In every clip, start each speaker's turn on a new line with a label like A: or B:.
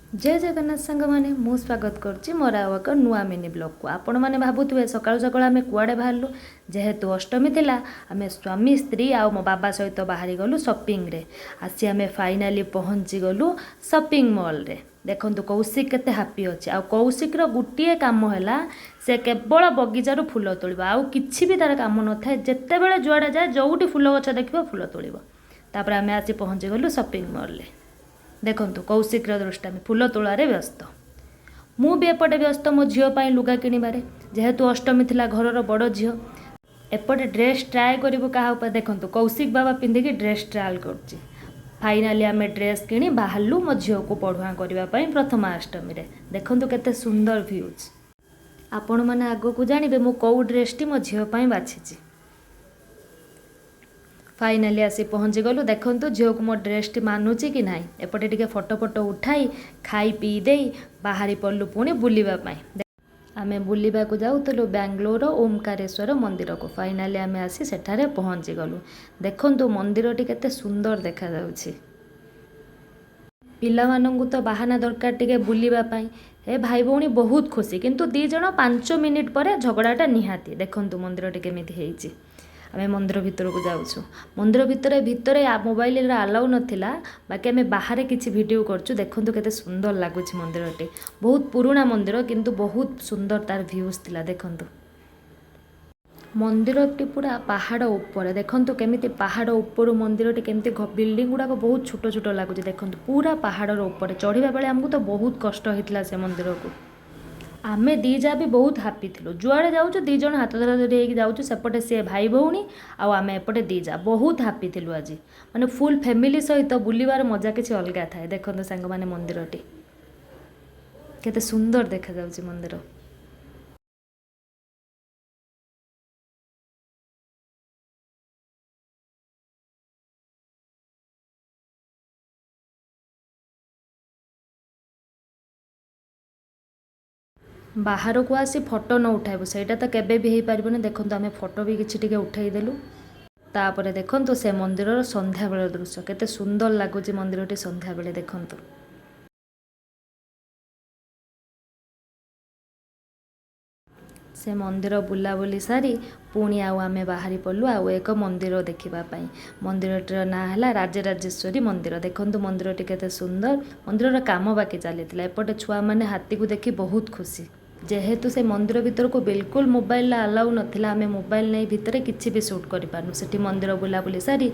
A: ଜୟ ଜଗନ୍ନାଥ ସାଙ୍ଗମାନେ, ମୁଁ ସ୍ୱାଗତ କରୁଛି ମୋର ଆଉ ଏକ ନୂଆ ମିନି ବ୍ଲଗ୍କୁ। ଆପଣମାନେ ଭାବୁଥିବେ, ସକାଳୁ ସକାଳୁ ଆମେ କୁଆଡ଼େ ବାହାରିଲୁ? ଯେହେତୁ ଅଷ୍ଟମୀ ଥିଲା, ଆମେ ସ୍ୱାମୀ ସ୍ତ୍ରୀ ଆଉ ମୋ ବାବା ସହିତ ବାହାରି ଗଲୁ ସପିଂରେ। ଆସି ଆମେ ଫାଇନାଲି ପହଞ୍ଚିଗଲୁ ସପିଂ ମଲ୍ରେ। ଦେଖନ୍ତୁ, କୌଶିକ କେତେ ହାପି ଅଛି। ଆଉ କୌଶିକର ଗୋଟିଏ କାମ ହେଲା, ସେ କେବଳ ବଗିଚାରୁ ଫୁଲ ତୋଳିବ, ଆଉ କିଛି ବି ତାର କାମ ନଥାଏ। ଯେତେବେଳେ ଯୁଆଡ଼େ ଯାଏ, ଯେଉଁଠି ଫୁଲ ଗଛ ଦେଖିବ, ଫୁଲ ତୋଳିବ। ତାପରେ ଆମେ ଆସି ପହଞ୍ଚିଗଲୁ ସପିଂ ମଲ୍ରେ। ଦେଖନ୍ତୁ କୌଶିକର ଦୃଷ୍ଟାମି, ଫୁଲ ତୋଳାରେ ବ୍ୟସ୍ତ। ମୁଁ ବି ଏପଟେ ବ୍ୟସ୍ତ ମୋ ଝିଅ ପାଇଁ ଲୁଗା କିଣିବାରେ। ଯେହେତୁ ଅଷ୍ଟମୀ ଥିଲା, ଘରର ବଡ଼ ଝିଅ। ଏପଟେ ଡ୍ରେସ୍ ଟ୍ରାଏ କରିବୁ କାହା ଉପରେ। ଦେଖନ୍ତୁ, କୌଶିକ ବାବା ପିନ୍ଧିକି ଡ୍ରେସ୍ ଟ୍ରାଏଲ୍ କରୁଛି। ଫାଇନାଲି ଆମେ ଡ୍ରେସ୍ କିଣି ବାହାରିଲୁ ମୋ ଝିଅକୁ ପଢ଼ୁଆଁ କରିବା ପାଇଁ ପ୍ରଥମାଷ୍ଟମୀରେ। ଦେଖନ୍ତୁ କେତେ ସୁନ୍ଦର ଭ୍ୟୁଜ୍। ଆପଣମାନେ ଆଗକୁ ଜାଣିବେ ମୁଁ କେଉଁ ଡ୍ରେସ୍ଟି ମୋ ଝିଅ ପାଇଁ ବାଛିଛି। ଫାଇନାଲି ଆସି ପହଞ୍ଚିଗଲୁ। ଦେଖନ୍ତୁ, ଝିଅକୁ ମୋ ଡ୍ରେସ୍ଟି ମାନୁଛି କି ନାହିଁ। ଏପଟେ ଟିକେ ଫଟୋ ଫଟୋ ଉଠାଇ, ଖାଇ ପିଇ ଦେଇ ବାହାରି ପଡ଼ିଲୁ ପୁଣି ବୁଲିବା ପାଇଁ। ଆମେ ବୁଲିବାକୁ ଯାଉଥିଲୁ ବାଙ୍ଗଲୋରର ଓମକାରେଶ୍ୱର ମନ୍ଦିରକୁ। ଫାଇନାଲି ଆମେ ଆସି ସେଠାରେ ପହଞ୍ଚିଗଲୁ। ଦେଖନ୍ତୁ, ମନ୍ଦିରଟି କେତେ ସୁନ୍ଦର ଦେଖାଯାଉଛି। ପିଲାମାନଙ୍କୁ ତ ବାହାନା ଦରକାର ଟିକେ ବୁଲିବା ପାଇଁ। ଏ ଭାଇ ଭଉଣୀ ବହୁତ ଖୁସି, କିନ୍ତୁ ଦୁଇ ଜଣ 5 ମିନିଟ୍ ପରେ ଝଗଡ଼ାଟା ନିହାତି। ଦେଖନ୍ତୁ, ମନ୍ଦିରଟି କେମିତି ହେଇଛି। ଆମେ ମନ୍ଦିର ଭିତରକୁ ଯାଉଛୁ। ମନ୍ଦିର ଭିତରେ ଭିତରେ ମୋବାଇଲରେ ଆଲାଉ ନଥିଲା, ବାକି ଆମେ ବାହାରେ କିଛି ଭିଡ଼ିଓ କରୁଛୁ। ଦେଖନ୍ତୁ, କେତେ ସୁନ୍ଦର ଲାଗୁଛି ମନ୍ଦିରଟି। ବହୁତ ପୁରୁଣା ମନ୍ଦିର, କିନ୍ତୁ ବହୁତ ସୁନ୍ଦର ତାର ଭ୍ୟୁଜ୍ ଥିଲା। ଦେଖନ୍ତୁ, ମନ୍ଦିରଟି ପୁରା ପାହାଡ଼ ଉପରେ। ଦେଖନ୍ତୁ, କେମିତି ପାହାଡ଼ ଉପରୁ ମନ୍ଦିରଟି, କେମିତି ବିଲ୍ଡିଂ ଗୁଡ଼ାକ ବହୁତ ଛୋଟ ଛୋଟ ଲାଗୁଛି। ଦେଖନ୍ତୁ, ପୁରା ପାହାଡ଼ର ଉପରେ ଚଢ଼ିବା ବେଳେ ଆମକୁ ତ ବହୁତ କଷ୍ଟ ହେଇଥିଲା ସେ ମନ୍ଦିରକୁ। ଆମେ ଦୁଇ ଯା ବି ବହୁତ ହାପି ଥିଲୁ। ଯୁଆଡ଼େ ଯାଉଛୁ, ଦୁଇ ଜଣ ହାତ ଧରା ଧରି ହେଇକି ଯାଉଛୁ। ସେପଟେ ସିଏ ଭାଇ ଭଉଣୀ ଆଉ ଆମେ ଏପଟେ ଦୁଇ ଯା। ବହୁତ ହାପି ଥିଲୁ ଆଜି। ମାନେ ଫୁଲ୍ ଫ୍ୟାମିଲି ସହିତ ବୁଲିବାର ମଜା କିଛି ଅଲଗା ଥାଏ। ଦେଖନ୍ତୁ ସାଙ୍ଗମାନେ, ମନ୍ଦିରଟି କେତେ ସୁନ୍ଦର ଦେଖାଯାଉଛି ମନ୍ଦିର। ବାହାରକୁ ଆସି ଫଟୋ ନ ଉଠାଇବୁ, ସେଇଟା ତ କେବେ ବି ହେଇପାରିବନି। ଦେଖନ୍ତୁ, ଆମେ ଫଟୋ ବି କିଛି ଟିକେ ଉଠାଇଦେଲୁ। ତାପରେ ଦେଖନ୍ତୁ ସେ ମନ୍ଦିରର ସନ୍ଧ୍ୟାବେଳର ଦୃଶ୍ୟ, କେତେ ସୁନ୍ଦର ଲାଗୁଛି ମନ୍ଦିରଟି ସନ୍ଧ୍ୟାବେଳେ। ଦେଖନ୍ତୁ। ସେ ମନ୍ଦିର ବୁଲାବୁଲି ସାରି ପୁଣି ଆଉ ଆମେ ବାହାରି ପଡ଼ିଲୁ ଆଉ ଏକ ମନ୍ଦିର ଦେଖିବା ପାଇଁ। ମନ୍ଦିରଟିର ନାଁ ହେଲା ରାଜରାଜେଶ୍ୱରୀ ମନ୍ଦିର। ଦେଖନ୍ତୁ, ମନ୍ଦିରଟି କେତେ ସୁନ୍ଦର। ମନ୍ଦିରର କାମ ବାକି ଚାଲିଥିଲା। ଏପଟେ ଛୁଆମାନେ ହାତୀକୁ ଦେଖି ବହୁତ ଖୁସି। ଯେହେତୁ ସେ ମନ୍ଦିର ଭିତରକୁ ବିଲକୁଲ ମୋବାଇଲ ଆଲାଉ ନଥିଲା, ଆମେ ମୋବାଇଲ ନେଇ ଭିତରେ କିଛି ବି ସୁଟ୍ କରିପାରିନୁ। ସେଠି ମନ୍ଦିର ବୁଲାବୁଲି ସାରି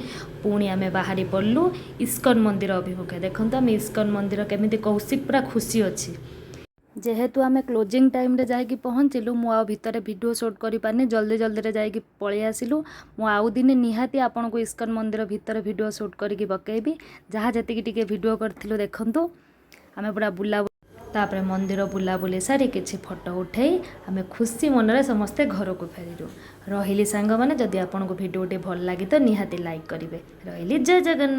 A: ପୁଣି ଆମେ ବାହାରି ପଡ଼ିଲୁ ଇସ୍କନ ମନ୍ଦିର ଅଭିମୁଖେ। ଦେଖନ୍ତୁ, ଆମେ ଇସ୍କନ ମନ୍ଦିର କେମିତି, କୌଶିକ ପୁରା ଖୁସି ଅଛି। ଯେହେତୁ ଆମେ କ୍ଲୋଜିଂ ଟାଇମ୍ରେ ଯାଇକି ପହଞ୍ଚିଲୁ, ମୁଁ ଆଉ ଭିତରେ ଭିଡ଼ିଓ ସୁଟ୍ କରିପାରିନି। ଜଲ୍ଦି ଜଲ୍ଦିରେ ଯାଇକି ପଳେଇ ଆସିଲୁ। ମୁଁ ଆଉ ଦିନେ ନିହାତି ଆପଣଙ୍କୁ ଇସ୍କନ ମନ୍ଦିର ଭିତରେ ଭିଡ଼ିଓ ସୁଟ୍ କରିକି ପକେଇବି। ଯାହା ଯେତିକି ଟିକେ ଭିଡ଼ିଓ କରିଥିଲୁ, ଦେଖନ୍ତୁ। ଆମେ ପୁରା ବୁଲା ତାପରେ ମନ୍ଦିର ବୁଲାବୁଲି ସାରି, କିଛି ଫଟୋ ଉଠାଇ ଆମେ ଖୁସି ମନରେ ସମସ୍ତେ ଘରକୁ ଫେରିଲୁ। ରହିଲି ସାଙ୍ଗମାନେ, ଯଦି ଆପଣଙ୍କୁ ଭିଡ଼ିଓଟି ଭଲ ଲାଗେ ତ ନିହାତି ଲାଇକ୍ କରିବେ। ରହିଲି, ଜୟ ଜଗନ୍ନାଥ।